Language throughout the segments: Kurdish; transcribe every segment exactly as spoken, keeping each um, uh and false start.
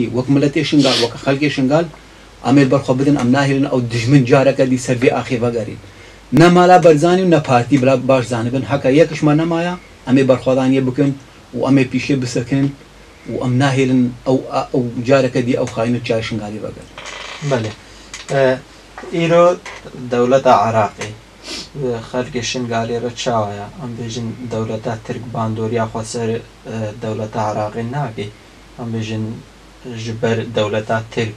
Wek miletê Şingal, wek xelkê Şingal, em ê li ber xwe bidin, em nahêlin ew dijmin careke dî ser vê axê vegerîn. Ne mala Barzanî û ne partî bila baş zanibin, heke yek ji me nemaya, em ê berxwedaniyê bikin û em ê pîşê bisekinin û em nahêlin ew, ew careke dî ew xayînî çay Şingalê vegerin. Belê. E, îro dewleta Iraqê, e, xelkê Şingalê re çawa ye? Em bêjin dewleta Tirk bandoriya xwe ser, e, dewleta Iraqê nake. Em bêjin ji ber dewleta Tirk,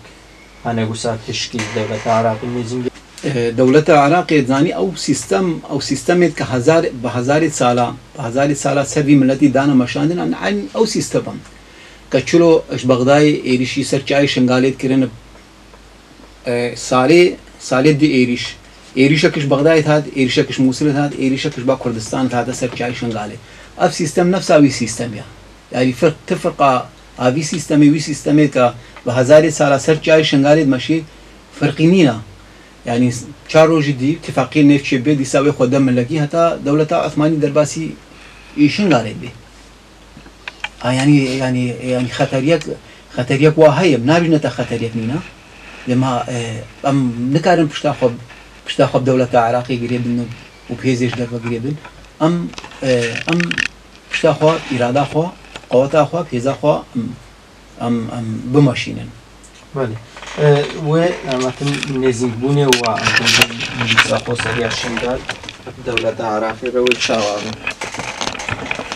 hene wisa pişkî dewleta Iraqê nêzî. E, dewleta Iraqê zanî ew sîstem, ew sîstemê ke hezar, bi hezarê sala, bi hezarê sala ser vî miletî dane meşandin, an eyn ew sîstem in. Ke çilo ji Bexdayê êrîşî ser çayê Şingalê dikirin, e, salê, salê di êrîş. Êrîşek ji Bexdayê dihat, êrîşek ji Mûsilê dihat, êrîşek ji ba Kurdistan dihate ser çayê Şingalê. Ev sîstem nefsa wî sîstem ya. Yanî firq, ti firqa a vî sîstemê, wî sîstemê ke bi hezarê sala ser çayê Şingalê dimeşî, firqî nîna. Yanî çar rojî dî, tifaqiyê nêvçê bê, dîsa wê xwe de milekî heta dewleta Osmanî derbasî Şingalê bê. A, yanî, yanî, yanî xeteriyek, xeteriyek wa heye, em nabîjine te xeteriyek nîne. Lê ma, e, em nikarin pişta xwe, pişta xwe bi dewleta Iraqê girêbin û bi hêzê ji derve girêbin. Em, e, em pişta xwe, îrada xwe, qeweta xwe, bi hêza xwe, em, em, em bimeşînin. Belê. E, wê, em hatin nêzîkbûnê wa, em bêjin, Meclisa Xweseriya Şingal, dewleta Iraqê re wê çawa be?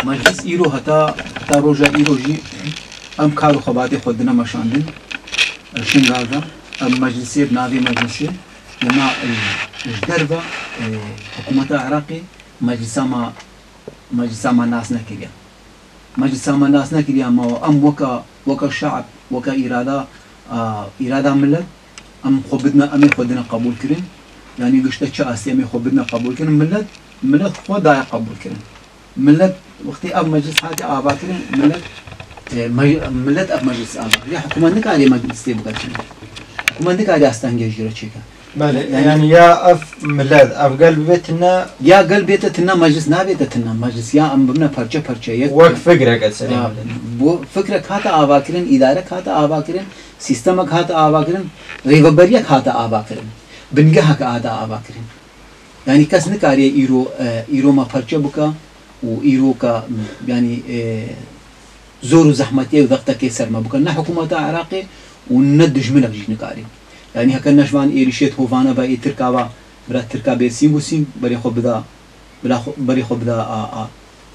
Meclis îro heta, heta roja îro jî em kar û xebatê xwe dine meşandin. E, Şingal de, em meclisê, bi navê meclisê, lema, e, ji derve, e, hikûmeta Iraqê meclisa me, meclisa me nas nekiriye. Meclisa me nas nekiriye, ma em weke, weke şe'b, weke îrada, a, îrada milet, em xwe bidine, em ê xwe dine qebûlkirin. Yanî gişte çi astê em ê xwe bidine qebûlkirin. Milet, milet xwe daye qebûlkirin. Milet, wextê ev meclis hate avakirin, milet, e, mec-, milet ev meclis ava kiriye. Hikûmet nikare meclis tê bike çi. Hikûmet nikare astengê jî re çêke. Belê, yanî, yanî ya ev milet, ev gel bibe tine. Ya gel bête tine, meclis nabête tine. Meclis ya em bibine parçe parçe, yek. Wek fikreke serê Ya, milet. Bu fikrek hate avakirin, îdarek hate avakirin, sîstemek hate avakirin, rêveberiyek hate avakirin, bingehek hate avakirin. Yanî kes nikariye îro, e, îro me parçe bike û îro ke, yanî, e, zor û zehmetiyê û vextekê ser me bike. Ne hikûmeta Iraqê û ne dijminek jî nikarî. Yanî heke ne ji van êrîşê hovane ve ê Tirka ve, bira Tirka bê sîng û sîng berê xwe bida, bila xwe, berê xwe bida a, a,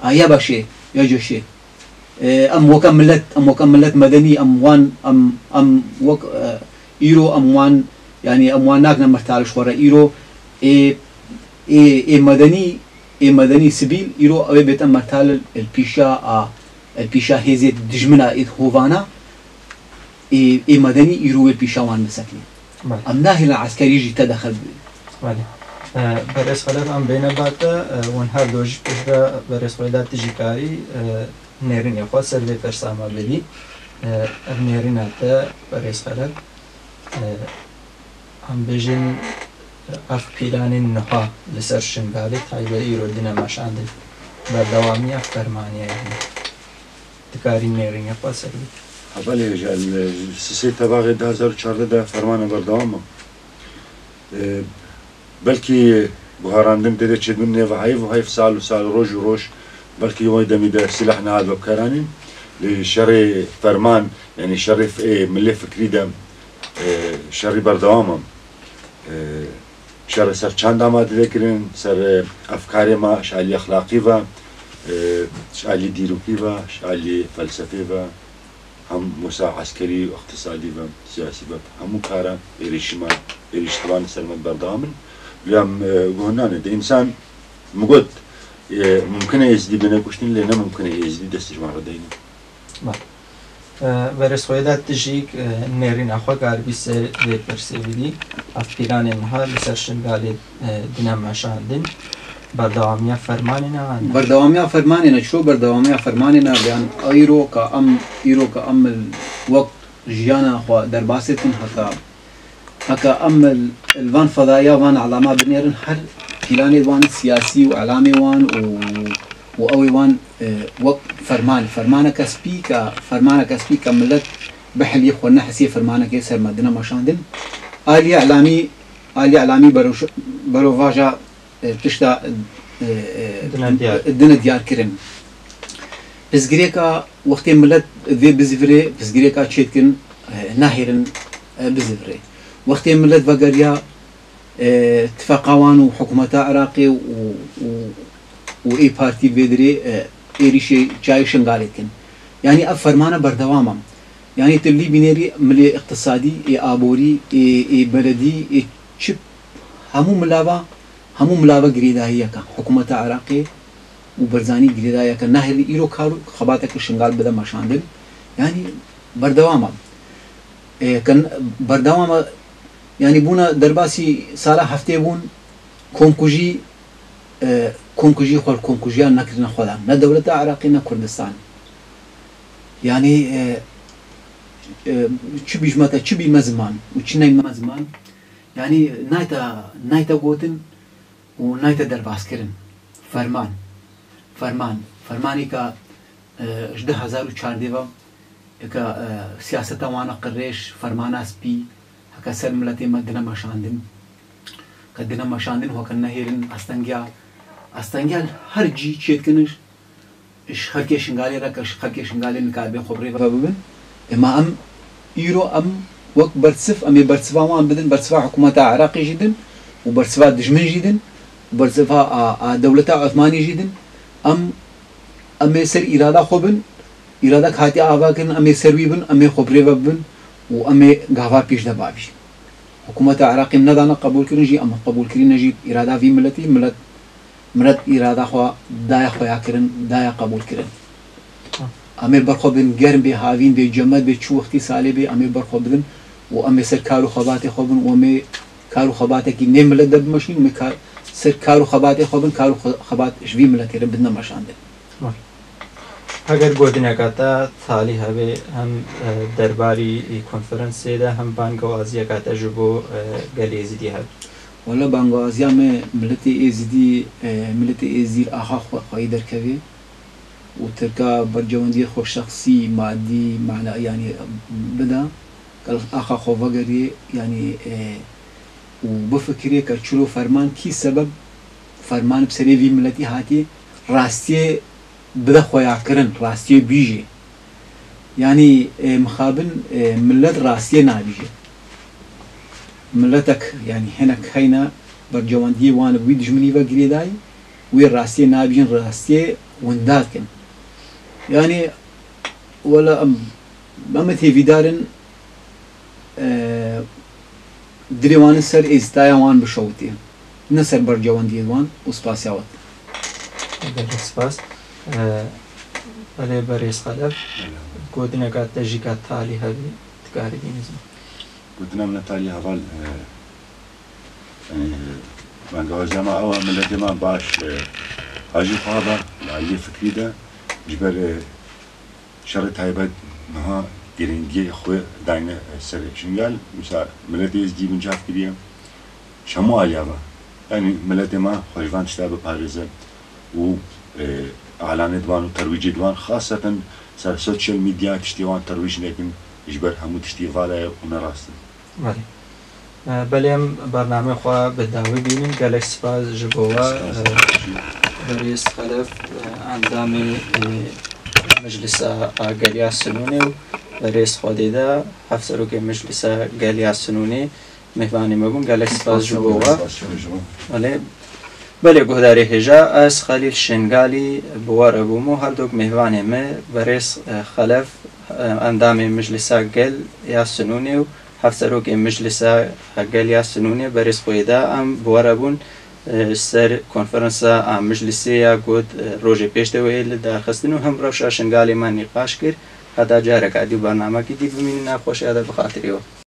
a ya beşê, ya ceşê. E, em weke milet, em weke milet medenî, em wan, em, em wek, e, îro em wan, yanî em wan nakine mertal ji xwe re. Îro ê, ê, ê medenî, ê medenî sivîl, îro ew ê bête mertal li pîşa a, li pîşa hêzê dijmina ê hovana, ê, ê medenî îro wê pîşa wan bisekine. Belê. Em nahêlin eskerî jî tedexel bibe. Belê. E, berêz Xelef, em bêne ba te, e, wan her do jî piştre berêz Xwêda tu jî karî, e, nêrînê xwe ser vê persa me bidî. E, ev nêrîna te berêz Xelef, e, em bêjin, ev pîlanên niha li ser Şingalê taybet îro dine meşandin. Berdewamiya fermanê ye. Dikarî nêrînê xwe ser bidî. Ha, belê, ji, ji sisê Tebaxê du hezar û çardeh de fermana berdewam e. E, belkî guherandin tê de çêdibin nêvihayî, vihayî sal û sal, roj û roj, belkî wê demî de sîlah nehat vebikaranîn. Lê şerê ferman, yanî şerê f-, ê, milê fikrî de, e, şerî berdewam e. E, şerê ser çanda me dide kirin, ser, e, efkarê me, ji alî exlaqî ve, e, ji alî dîrokî ve, ji alî felsefê ve, hem wisa eskerî, iqtisadî ve, siyasî ve, hemû kara êrîşî me, êrîş hevan li ser me berdewam in. Lê em, e, guh nane. De însan, min got, e, mumkin e Êzidî bêne kuştin, lê ne mumkin e Êzidî destê ji me re deyne. Belê. E, berêz Xwêda tu jî, e, nêrîna xwe karibî ser vê pirsê bidî. Ev pîlanên niha li ser Şingalê, e, dine meşandin. Berdewamiya fermanê ne an? Berdewamiya fermanê ne, ço berdewamiya fermanê ne, yan îro ka em, îro ka em li wek jiyana xwe derbasê dikin heta Heke em li, li van fedaya, van elama binêrin, her pîlanê wan siyasî û elamê wan û, û ew ê wan, e, wek ferman, fermaneke spî ke, fermaneke spî ke milet, Bi hiliyê xwe nehisiyê fermanekê ser me dine meşandin. Aliyê Îlamî, Aliyê Îlamî beroş-, berovaja, e, tişta, e, e, Dine diyar. dine diyar kirin. Pirsgirêka wextê milet vê bizivirê, pirsgirêka çêdikin, e, nahêlin, e, bizivirê. Wextê milet vegeriya, e, tifeqa wan û hikûmeta Iraqê û, û, û ê partî vê dirê, e, êrîşê çiyayê Şingalê dikin. Yanî ev fermana berdewam e. Yanî tu lî bînerî milê iqtisadî, ê aborî, ê, ê beledî, ê çi, hemû milava, hemû milava girêdayiyeke hikûmeta Iraqê û Barzanî girêdayiyeke nahêlin îro kar û xebateke Şingal bide meşandin. Yanî berdewam e. E, kin berdewam e, yanî bûna derbasî sala heftê bûn, komkujî, e, komkujî xwe, komkujiyan nekirine xwe de. Ne dewleta Iraqê, ne Kurdistan. Yanî, e, e, çi bîjme te, çi bîme ziman û çi neyme ziman. Yanî nayte, nayte gotin û nayte derbas kirin. Ferman. Ferman. Fermanê ke, e, ji du hezar û çardeh ve, ke, e, siyaseta wan a qirêj, fermana spî, heke ser miletê me dine meşandin. Ke dine meşandin, weke nehêlin astengiya, astengiya her cî çêdikin, ji xelkê Şingalê re, ke ji xelkê Şingalê nikaribe xwe bi rê ve bibin. Ema em îro em wek bersiv, em ê bersiva wan bidin, bersiva hikûmeta Iraqê jî din û bersiva dijmin jî din û bersiva a, a dewleta Osmanî jî din. Em, em ê ser îrada xwe bin, îradek hatiye avakirin, em ê ser wî bin, em ê xwe bi rê ve bibin û em ê gava pêş de bavêjin. Hikûmeta Iraqê em nedane qebûlkirin jî, em qebûlkirîne jî îrada vî miletî, milet Milet îrada xwe daye xuyakirin, daye qebûlkirin. Em ê ber xwe bin germ bê, havîn bê, cemed bê, çi wextî salê bê, em ê ber xwe bidin û em ê ser kar û xebatê xwe bin û em ê kar û xebatekî nê milet de bimeşîn û em ê kar, ser kar û xebatê xwe bin, kar û xe-, xebat ji vî miletê re bidine meşandin. Heger gotineka te talî hebe, hem, e, derbarî konferansê de, hem bangewaziyeka te ji bo, e, gelê Êzidî hebe. Wela bangewaziya me miletê Êzidî, e, miletê Êzidî li axa xwe, xweyî derkevê û terka bercewendiyê xwe şexsî, madî, mana, yanî bida, ke li axa xwe vegeriyê, yanî, e, û bifikirê ke çilo ferman kî sebeb ferman bi serê vî miletî hatiye, rastiyê bide xuyakirin, rastiyê bîjê. Yanî, e, mixabin, e, milet rastiyê nabîje. Miletek, yanî hinek heyne bercewendiyê wan bi wî dijminî ve girêdayî, wê rastiyê nabîjin, rastiyê winda dikin. Yanî, wela em, em ê têvîdarin, e, dilê wan li ser êzîdaya wan bişewitê, ne ser bercewendiyê wan û spasiya we. Gelek spas. E, belê berêz Xelef, gotineka te jî ka talî hebî, dikarî bînî ziman. Gotina min a talî heval, e, e, bangewaziya me ew e, miletê me baş, e, hajî xwe hebe, li aliyê fikrî de, ji ber, e, şerê taybet niha girîngiyê xwe dayne ser Şingal. Misa miletê Êzidî bincav kiriye. Ji hemû aliya ve. Yanî miletê me xwe ji van tişta biparêze û, e, alanê di wan û terwîcê di wan, xaseten ser sosyal medya tiştê wan terwîc nekin, ji ber hemû tiştê vala ye û ne rast in. Belê. E, belê em bernameyê xwe bi dawî bînin. Gelek spas ji bo we, Spas. e, berêz Xelef, e, endamê, e, Meclisa a Geliya Sinûnê û berêz Xwedêda, hevserokê Meclisa Geliya Sinûnê, mêvanê me bûn. Gelek spas ji bo we. Spas ji bo. Belê. Belê, guhdarê hêja, ez Xelîl Şingalî bi we re bûm û her dok mêvanê me, berêz, e, Xelef, e, endamê Meclisa Gel ya Sinûnê û hevserokê Meclisa Gel ya Sinûnê, berêz Xweyda, em bi we re bûn, e, ser konferansa a Meclisê ya got, e, rojê pêş de wê li dar xistin û hem rewşa Şingalê me nîqaş kir. Heta careka dî û bernamekî dî bimînin nav xweşiya de bi xatirê we.